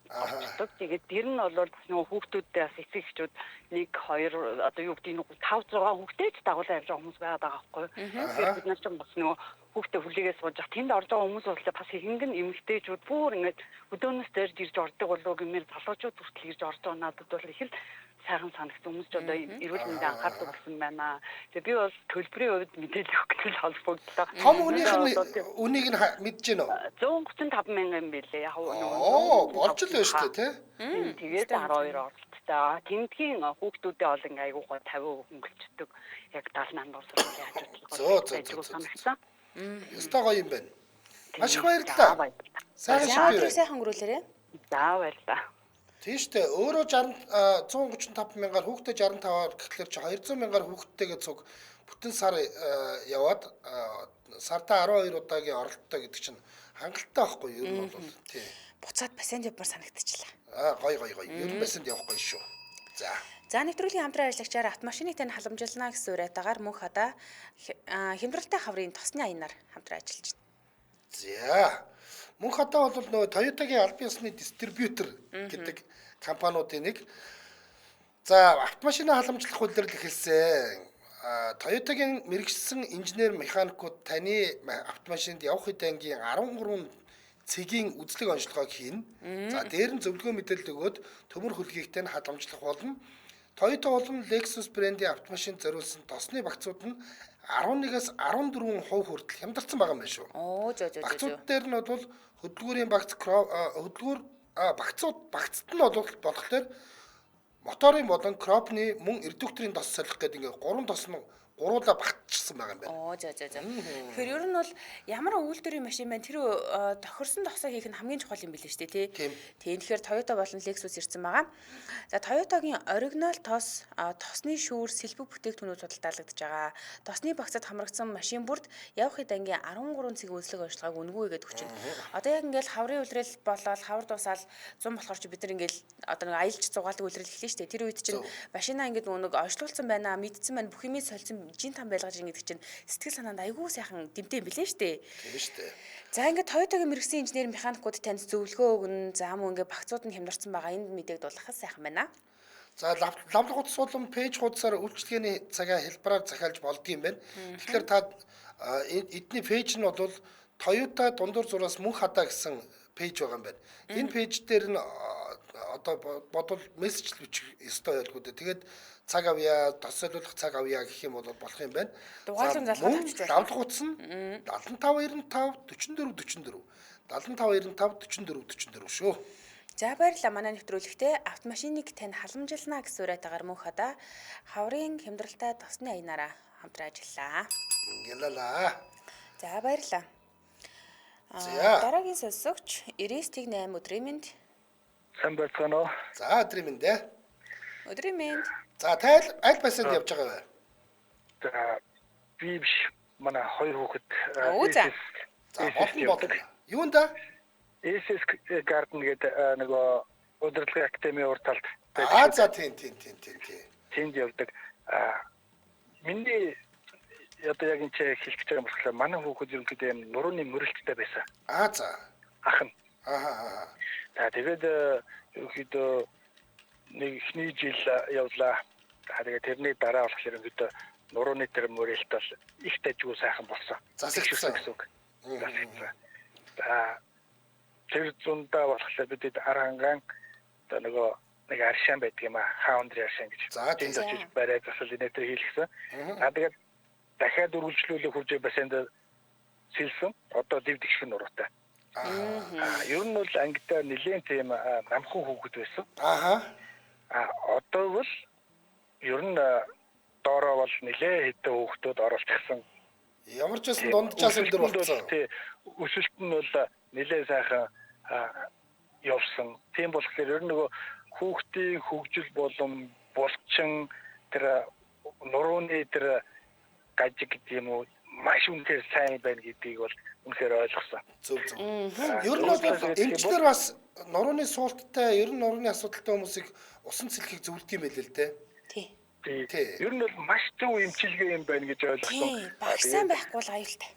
орчдөг. Тэгээд тэр нь бол бас нөгөө хүүхдүүдтэй бас эцэг эхчүүд 1 2 одоо юу гэдэг нь 5 6 хүүхдээ ч дагуулan явж байгаа хүмүүс байгаад байгаа байхгүй юу. Тэгэхээр бид нар ч бас нөгөө хүүхдээ хүлээгээ сууж ах тэнд орж байгаа хүмүүс бол бас ихэнх нь эмэгтэйчүүд бүр ингээд өдөөнөөс дэрж ирж ордог болов гэмээр залуучууд хүртэл ирж орж байгаа надад бол их л сайхан санагдсан. Хүмүүс ч одоо эрүүл мэндийн анхаардаг болсон байна. Тэгээ би бол төлбөрийн хувьд мэдээлэл өгөх гэж холбогдлоо. Том хүнийх нь үнийг нь мэдэж гэнэ үү? 135 мянган юм билээ. Яг нөгөө болж л байна шүү дээ, тий? Тэгээд 12 оролттой. Тэмдгийн хүүхдүүдээ бол ингээ айгуу гой 50% хөнгөлцдөг. Яг 78 дугаар сургуулийн хажуудлага. Зөө санагдсан. Ёстой гоё юм байна. Маш их баярлалаа. Сайхан шүтээ. Сайхан өнгөрүүлээрэй. За баярлалаа. Тийм шүү дээ. Өөрөө 60 135 мянгаар хүүхдээ 65-аар гэхлээр чи 200 мянгаар хүүхдтэйгээ цуг бүтэн сар яваад сардаа 12 удаагийн оролттой гэдэг чинь хангалттай байхгүй юу? Ер нь бол тий. Буцаад бассейнд явмаар санагдчихлаа. Аа гоё гоё гоё. Ер нь бассейнд явах гоё шүү. За. За нэвтрүүлгийн хамтран ажиллагчаар автомашиныг тань халамжилна гэсэн уриатаагаар мөнх хадаа хямдралтай хаврын тосны аянаар хамтран ажиллаж байна. За. Мөнх хадаа бол нөгөө Toyota-гийн албан ёсны дистрибьютор гэдэг компаниудын нэг. За автомашина халамжлах үйлдвэрлэл эхэлсэн. Toyota-гийн мэргэжсэн инженер механикууд таны автомашинд явах хэд ангийн 13 цэгийн үзлэг онцлогоог хийнэ. За дээр нь зөвлөгөө мэдээлэл өгөөд төмөр хөлгийгтэй нь халамжлах болно. Toyota болон Lexus брендийн автомашинд зориулсан тосны багцууд нь 11-ээс 14% хүртэл хямдарсан байгаа юм байна шүү. Оо зөө зөө зөө. Багцууд дээр нь бол хөдөлгүүрийн багц хөдөлгүүр багцууд багцт нь бол болохоор моторын болон кропны мөн редукторын тос солих гэдэг ингээ гурван тос нь гуруула багтчихсан байгаа юм байна. Оо зөө зөө зөө. Тэгэхээр ер нь бол ямар үйлдвэрийн машин байна тэр тохирсон тосоо хийх нь хамгийн чухал юм билээ шүү дээ тий. Тийм тэгэхээр Toyota болон Lexus ирсэн байгаа. За Toyota-гийн оригинал тос, тосны шүүр, сэлбэг бүтээгдэхүүнүүд худалдаалагдаж байгаа. Тосны багцад хамрагдсан машин бүрд явах хэд ангийн 13 цэг үзлэг онцлогоог үнэгүй гэдэг хүчин. Одоо яг ингээл хаврын үлрэл болоод хавар дуусаал 100 болохоор чи бид нар ингээл одоо нэг аялж зугаалдаг үлрэл эхлэн шүү дээ. Тэр үед чинь машинаа ингээд нэг онцлуулсан байна, мэдсэн байна, бүх юмыг солисон жин там байлгаж ин гэдэг чинь сэтгэл санаанд айгүй сайхан дэмтэй юм билээ шүү дээ. Тийм шүү дээ. За ингээд Toyota-гийн мэргэсэн инженер механикууд танд зөвлөгөө өгнө. За мөн ингээд багцууд нь хямдарсан байгаа. Энд мэдээг дуулгахад сайхан байна. За лавлаг хуудас болон пэйж хуудасаар үйлчилгээний цагаа хэлбэрээр захиалж болдгийм байна. Тэгэхээр та эдний пэйж нь бол Toyota дундуур зураас мөнх хадаа гэсэн пэйж байгаа юм байна. Энэ пэйж дээр нь Одоо бодвол мессеж л бичих ёстой байлгүй дээ. Тэгээд цаг авъя, тос солиулах цаг авъя гэх юм бол болох юм байна. Дугаарлан залгаад авчиж байна. Давлах утас нь 75 95 44 44 75 95 44 44 шүү. За баярлалаа манай нэвтрүүлэгтээ автомашиныг тань халамжилна гэсэн уриатаагаар мөнх хадаа хаврын хямдралтай тосны аянаараа хамтран ажиллаа. Ингэлээ. За баярлалаа. Дараагийн сонсогч 99.8 өдрийн мэнд. Сайн байцгаана уу? За өдрийн мэнд ээ. Өдрийн мэнд. За та аль бассейнд явж байгаа вэ? За би биш манай хоёр хүүхэд. За болно. Юунд да? SS Garden гэдэг нөгөө удирдлагын академийн урд талд байдаг. Аа за тийм. Тэнд явдаг. Миний одоо яг энэ ч хэлэх гэж байгаа юм болохоор манай хүүхэд ерөнхийдөө юм нурууны мөрөлттэй байсан. Аа за. Ах нь. Аа. За тэгээд ерөнхийдөө нэг эхний жил явлаа. За тэгээд тэрний дараа болохоор ерөнхийдөө нурууны тэр мөрөлт бол их дажгүй сайхан болсон. Засагдсан гэсэн үг. Засагдсан. За тэр зундаа болохоор бид ар хангаан одоо нөгөө нэг аршаан байдаг юм аа. Хаундрын аршаан гэж. За тэнд очиж барай засал инээ тэр хийлгсэн. За тэгээд дахиад үргэлжлүүлэх хурж бассейнд сэлсэн. Одоо дэв дэгших нуруутай. Ер нь бол ангидаа нэлээд тийм намхан хүүхэд байсан. Аа. Одоо бол ер нь доороо бол нэлээд хэдэн хүүхдүүд оролцсон. Ямар ч байсан дунджаас өндөр болсон. Тий. Өсөлт нь бол нэлээд сайхан явсан. Тийм болохоор ер нь нөгөө хүүхдийн хөгжил болон булчин тэр нурууны тэр гажиг гэдэг юм уу маш үнэхээр сайн байна гэдгийг бол үнэхээр ойлгосон. Зөв зөв. Ер нь бол эмчнэр бас нурууны суулттай, ер нь нурууны асуудалтай хүмүүсийг усан цэлхийг зөвлөдөг юм байл л дээ. Тий. Ер нь бол маш зөв эмчилгээ юм байна гэж ойлгосон. Багш сайн байхгүй бол аюултай.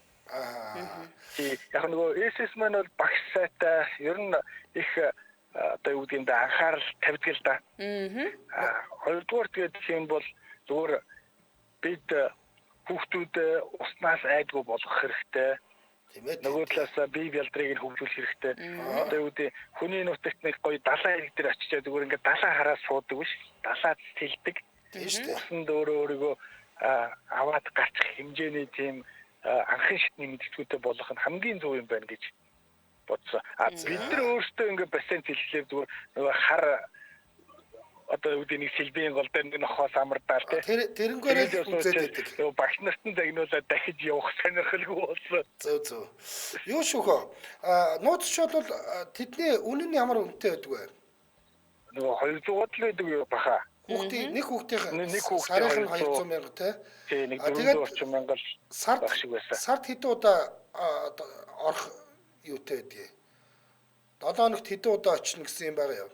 Тий. Яг нөгөө SS маань бол багш сайтай, ер нь их одоо юу гэдэг юм бэ анхаарал тавьдаг л да. Хоёрдугаар тэгээд юм бол зүгээр бид хүүхдүүд уснаас айдгүй болгох хэрэгтэй. Тийм ээ. Нөгөө талаас бие бялдрыг нь хөгжүүлэх хэрэгтэй. Одоо юу гэдэг хүний нутагт нэг гоё далайн хэрэг дээр очичээ зүгээр ингээд далайн хараа суудаг биш. Далаа цэлдэг. Тийм шүү дээ. Усанд өөрөө өөрийгөө аваад гарчих хэмжээний тийм анхын шатны мэддэггүйтэй болгох нь хамгийн зөв юм байна гэж бодсон. А бид нар өөрсдөө ингээд бассейн цэлхлээр зүгээр нөгөө хар одоо юу гэдэг нэг сэлбийн гол дээр нэг нохоос амардаал тий. Тэрнгээрээ л үзээд байдаг. Нөгөө багш нарт нь загнуулаад дахиж явах сонирхолгүй болсон. Зөв зөв. Юу шүүхөө. Нууц ч бол тэдний үнэн нь ямар үнэтэй байдаг вэ? Нөгөө 200-аад л байдаг баха. Хүүхдийн нэг хүүхдийн сарынх нь 200 мянга тий. Тий, нэг 400 орчим мянга л сард шиг байсан. Сард хэдэн удаа орох юутай байдгийг. 7 хоногт хэдэн удаа очино гэсэн юм байгаа юу?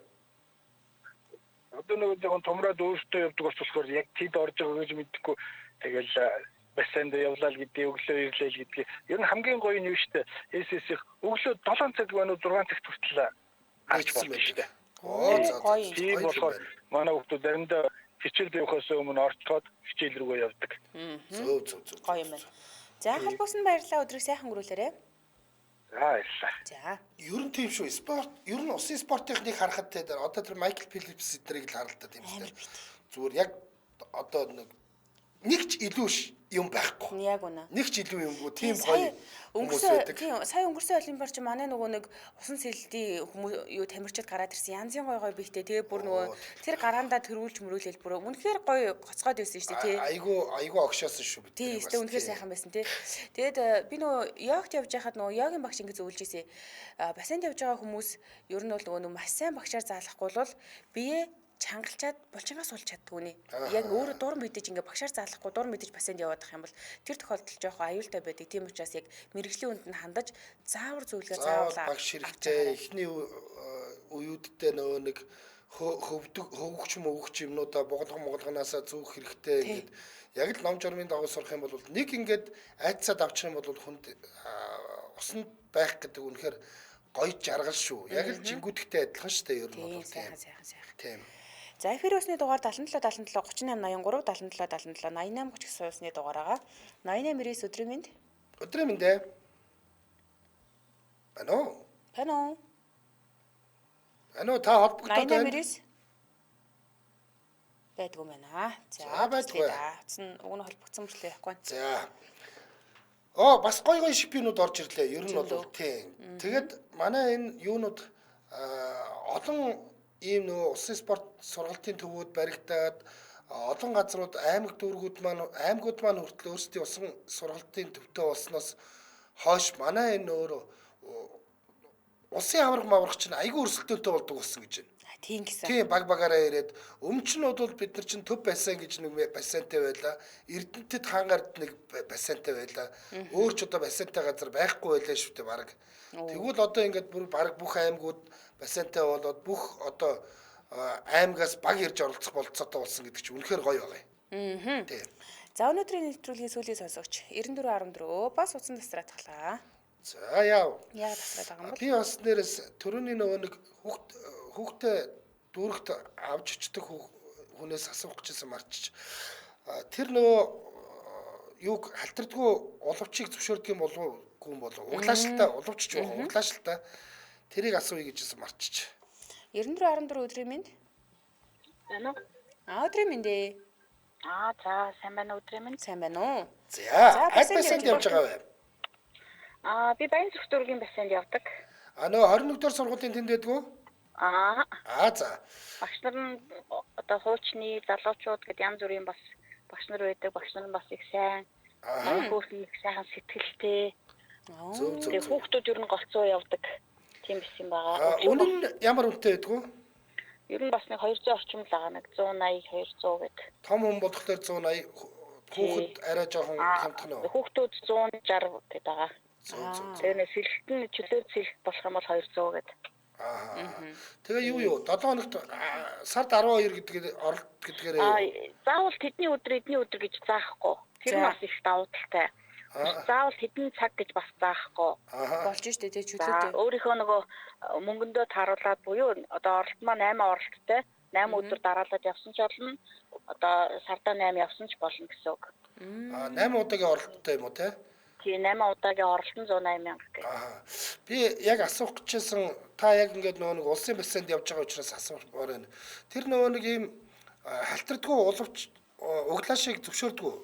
Одоо нөгөө жоохон тумраад өөртөө явдаг болохоор яг тэд орж байгаа гэж мэдэхгүй. Тэгэл бассейнд явлаа л гэдэг, өглөө ирлээ л гэдгийг. Ер нь хамгийн гоё нь юу шүү дээ. SS-ийнх өглөө 7 цаг байна уу 6 цагт хүртэл авч болно шүү дээ. Оо за. Тийм болохоор манай хүмүүс заримдаа хичээлд явахаас өмнө орцоход хичээл рүүгээ явдаг. Зөв зөв зөв. Гоё юм байна. За холбоосон баярлалаа. Өдрийг сайхан өнгөрүүлээрэй. За баярлалаа. За. Ер нь тийм шүү. Спорт, ер нь усын спортынхныг харахад те одоо тэр Майкл Филипс эднийг л харалтаа тийм үстэй. Зүгээр яг одоо нэг ч илүү юм байхгүй. Яг үнэ. Нэг ч илүү юмгүй тийм гоё. Өнгөрсөн тийм сая өнгөрсөн олимпиар чи манай нөгөө нэг усан сэлдийн хүмүүс юу тамирчид гараад ирсэн. Янзын гоё гоё биетэй. Тэгээ бүр нөгөө тэр гараандаа төрүүлж мөрүүлээл бүр үнэхээр гоё гоцгоод байсан шүү дээ тий. Айгу огшоосон шүү бид. Тий, өстө үнэхээр сайхан байсан тий. Тэгээд би нөгөө йогт явж байхад нөгөө йогийн багш ингэ зөвлөж ирсэн. Бассейнд явж байгаа хүмүүс ер нь бол нөгөө маш сайн багшаар заалахгүй бол бие чангалчаад булчингаас суулж чаддгүй нэ. Яг өөрөө дур мэдэж ингээ багшаар заалахгүй дур мэдэж бассейнд яваадах юм бол тэр тохиолдолд жоохон аюултай байдаг. Тийм учраас яг мэрэгжлийн хүнд нь хандаж заавар зөвлөгөө заавал багш хэрэгтэй. Эхний үеүүддээ нөгөө нэг хөвдөг хөвгч мөвгч юмнуудаа боголгонаасаа зүүх хэрэгтэй ингээд яг л ном журмын дагуу сурах юм бол нэг ингээд айцсаад авчих юм бол хүнд усанд байх гэдэг үнэхээр гоё жаргал шүү. Яг л жингүүдхтэй адилхан шүү дээ ер нь бол тийм. Тийм. За эфир усны дугаар 77 77 38 83 77 77 88 39 усны дугаараа 88 99 өдрийн мэнд. Өдрийн мэнд ээ. Байна уу? Байна уу? Ану та холбогдоод байна. 88 9 байдгүй байна. За, байдгүй. Утас нь уг нь холбогдсон мөртлөө явахгүй. За. Оо бас гой гой шипинүүд орж ирлээ. Ер нь бол тийм. Тэгээд манай энэ юунууд олон ийм нөгөө улсын спорт сургалтын төвүүд баригдаад олон газрууд аймаг дүүргүүд маань аймагуд маань хүртэл өөрсдийн усан сургалтын төвтэй болсноос хойш манай энэ өөрөө улсын аварга маварга чинь айгүй өрсөлдөөнтэй болдог болсон гэж байна. Тийм гэсэн. Тийм баг багаараа ирээд өмнө нь бол бид нар чинь төв бассейн гэж нэг бассейнтэй байлаа. Эрдэнэтэд хаангард нэг бассейнтэй байлаа. Өөр ч одоо бассейнтэй газар байхгүй байлаа шүү дээ баг. Тэгвэл одоо ингээд бүр баг бүх аймагуд бассейнтэй болоод бүх одоо аймагаас баг ирж оролцох болцоотой болсон гэдэг чинь үнэхээр гоё байгаа юм. Тийм. За өнөөдрийн нэвтрүүлгийн сүүлийн сонсогч 9414 бас утсан тасраатглаа. За яав. Яагаад тасраад байгаа юм бол? Би бас нэрээс төрөний нөгөө нэг хүүхдээ дүүрэгт авч очдог хүнээс асуух гэжсэн марчиж. Тэр нөгөө юуг халтардгүй улвчийг зөвшөөрдөг юм болов гүй юм болов. Углаашилтаа улвчч байгаа. Углаашилтаа тэрийг асууя гэжсэн марчиж. 9414 өдрийн мэнд. Байна уу? Аа өдрийн мэнд ээ. Аа за сайн байна уу өдрийн мэнд. Сайн байна уу? За, аль бассейнд явж байгаа вэ? Аа би Баян зүрх дүүргийн бассейнд явдаг. А нөгөө 21 дугаар сургуулийн тэнд байдгүй? Аа. Аа за. Багш нар нь одоо хуучны залуучууд гэд янз бүрийн бас багш нар байдаг. Багш нар нь бас их сайн. Аа. Хүүхэн их сайхан сэтгэлтэй. Зөв зөв. Тэгээ хүүхдүүд ер нь голцоо явдаг. Тийм биш юм байгаа. Үнэн нь ямар үнэтэй байдгүй? Ер нь бас нэг 200 орчим л байгаа, нэг 180 200 гэдэг. Том хүн болохоор 180, хүүхэд арай жоохон хямдхан уу? Хүүхдүүд 160 гэдэг байгаа. Зөв зөв. Тэгээ нэг сэлэлт нь чөлөө сэлэлт болох юм бол 200 гэдэг. Аа. Тэгээ юу 7 хоногт сард 12 гэдгээр оролт гэдгээр заавал тэдний өдөр эдний өдөр гэж заахгүй. Тэр нь бас их давуу талтай. Заавал тэдний цаг гэж бас заахгүй. Болж штэ тий чөлөөтэй. Өөрийнхөө нөгөө мөнгөндөө тааруулаад буюу одоо оролт маань 8 оролттой 8 өдөр дараалал явсан ч болно. Одоо сардаа 8 явсан ч болно гэсэн үг. Аа 8 удаагийн оролттой юм уу те? Тий 8 удаагийн оролт нь 180 мянга гэх. Аа. Би яг асуух гэжсэн та яг ингээд нөгөө нэг улсын бассейнд явж байгаа учраас асуумаар байна. Тэр нөгөө нэг ийм халтардгүй улвч углаашийг зөвшөөрдгүү.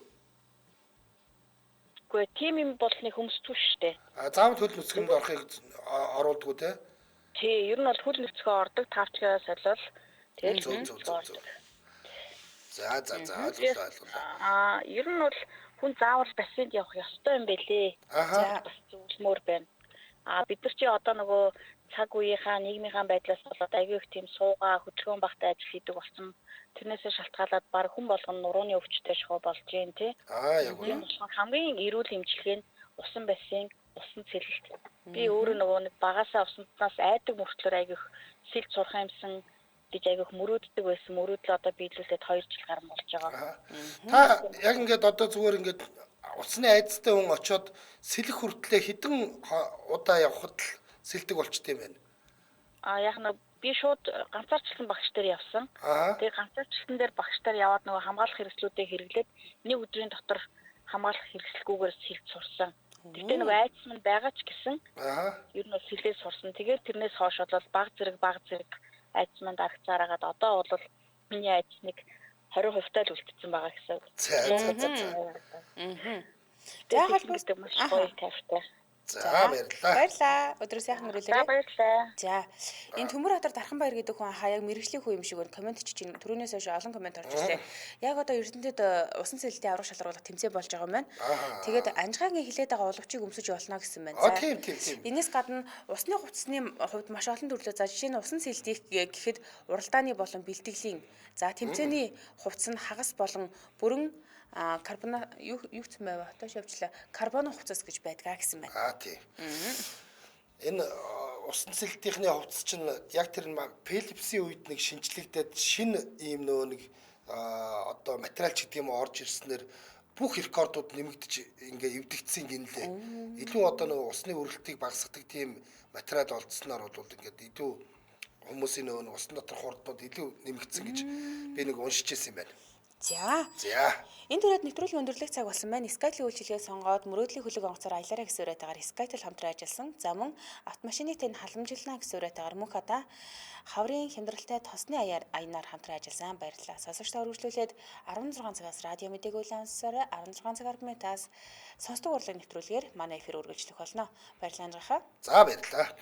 Үгүй тийм юм бол нэг хөмсдгүй шүү дээ. А заавал хөл нүцгэнд орохыг оруулдаггүй те? Тий, ер нь бол хөл нүцгэн ордог, тавчгаа солиол тэгэл зөв. За ойлголоо. Аа, ер нь бол хүн заавал бассейнд явах ёстой юм бэлээ. Аа. Бас зөвлөмөр байна. Аа, бид нар чи одоо нөгөө цаг үеийнхаа нийгмийнхаа байдлаас болоод аягүй их тийм суугаа хөдөлгөөн багтай ажил хийдэг болсон. Тэрнээсээ шалтгаалаад баг хүн болгон нурууны өвчтэй шахуу болж гин тий. Аа яг үнэ. Хамгийн эрүүл эмчилгээ нь усан бассейн, усан цэлэлт. Би өөрөө нөгөө нэг багасаа уснаас айдаг мөртлөөр аягүй их сэлж сурах юмсан гэж аягүй их мөрөөддөг байсан. Мөрөөдлөө одоо биелүүлээд 2 жил гарan болж байгаа. Та яг ингээд одоо зүгээр ингээд усны айдастай хүн очиод сэлэх хүртлээ хэдэн удаа явхад л сэлдэг болчт юм байна. А яг нэг би шууд ганцаарчлан багш дээр явсан. Тэгээ ганцаарчлан дээр багш дээр яваад нөгөө хамгаалах хэрэгслүүдээ хэрэглээд нэг өдрийн дотор хамгаалах хэрэгслгүйгээр сэлж сурсан. Тэгтээ нөгөө айдас минь байгаа ч гэсэн ер нь бол сэлээ сурсан. Тэгээд тэрнээс хойш бол баг зэрэг айдас минь дарагцаараагаад одоо бол миний айдас нэг 20% таа л үлдсэн байгаа гэсэн. За. За холбогдсон маш гоё тайвтай. За баярлалаа. Баярлалаа. Өдрөө сайхан өнгөрүүлээрэй. За баярлалаа. За энэ Төмөр хотор Дархан баяр гэдэг хүн хаяг мэрэгжлийн хүн юм шиг байна. Комент чиж чинь түрүүнээс хойш олон комент орж ирлээ. Яг одоо Эрдэнэтэд усан сэлэлтийн аврах шалгаруулах тэмцээн болж байгаа юм байна. Тэгээд анжгаагийн хилээд байгаа улвчийг өмсөж болно гэсэн байна. За тийм. Энээс гадна усны хувцсны хувьд маш олон төрлөө. За жишээ нь усан сэлтийг гэхэд уралдааны болон бэлтгэлийн за тэмцээний хувцас нь хагас болон бүрэн карбона юу гэсэн байв хотоош явчлаа. Карбон хувцас гэж байдгаа гэсэн байна. Аа тийм. Энэ усан сэлтийнхний хувцас чинь яг тэр Филипсийн үед нэг шинжлэгдээд шинэ ийм нөгөө нэг одоо материал ч гэдэг юм орж ирснээр бүх рекордууд нэмэгдэж ингээ эвдэгдсэн гинлээ. Илүү одоо нөгөө усны өрөлтийг багасгадаг тийм материал олдсноор бол ингээд илүү хүмүүсийн нөгөө усан дотор хурднууд илүү нэмэгдсэн гэж би нэг уншиж ирсэн юм байна. За. За. Энэ түрээд нэвтрүүлгийн өндөрлөх цаг болсон байна. Skytel үйлчилгээг сонгоод мөрөөдлийн хөлөг онгоцоор аялаарай гэсэн уриатайгаар Skytel хамтран ажилласан. За мөн автомашины тань халамжилна гэсэн уриатайгаар мөнх ада хаврын хямдралтай тосны аяар аянаар хамтран ажилласан. Баярлалаа. Сонсогч та үргэлжлүүлээд 16 цагаас радио мэдээг үйл сонсоорой. 16 цаг 10 минутаас сонсдог урлаг нэвтрүүлгээр манай эфир үргэлжлэх болно. Баярлалаа анжихаа. За баярлалаа.